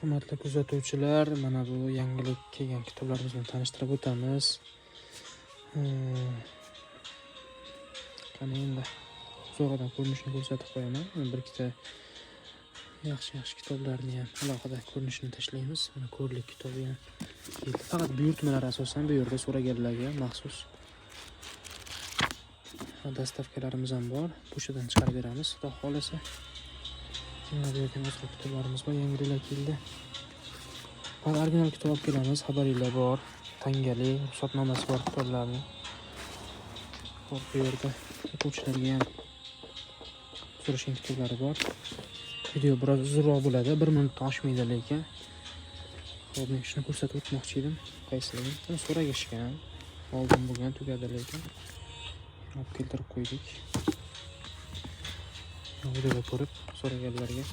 Hurmatli kuzatuvchilar, mana bu yangilik kelgan kitoblarimiz bilan tanishtirib o'tamiz. Qani endi uzoqdan ko'rinishini ko'rsatib qo'yaman. Mana bir ikkita yaxshi-yaxshi kitoblarni ham alohida ko'rinishini tashlaymiz. Mana ko'rlik kitobi ham keldi. Faqat buyurtmalar asosan bu yerda so'raganlarga maxsus доставка larimiz ham bor. Pochtadan chiqarib beramiz, Xudo xohlasa. Mana bu yerda ham ozroq kitoblarimiz bor, yangiliklar keldi. Faqat original kitob olib kelamiz, xabaringlar bor. Tangali, ruxsatnomasi bor kitoblarni. Xo'p, bu yerda o'quvchilarga ham so'rashgan kitoblari bor. Video biroz uzunroq bo'ladi, 1 minutdan oshmaydi lekin. Xo'p, men shuni ko'rsatib o'tmoqchi edim. Qaysiligini. Buni so'ragishgan. Oldin bo'lgan, tugadi lekin. Olib keltirib qo'ydik. Videoda ko'rib so'raganlarga.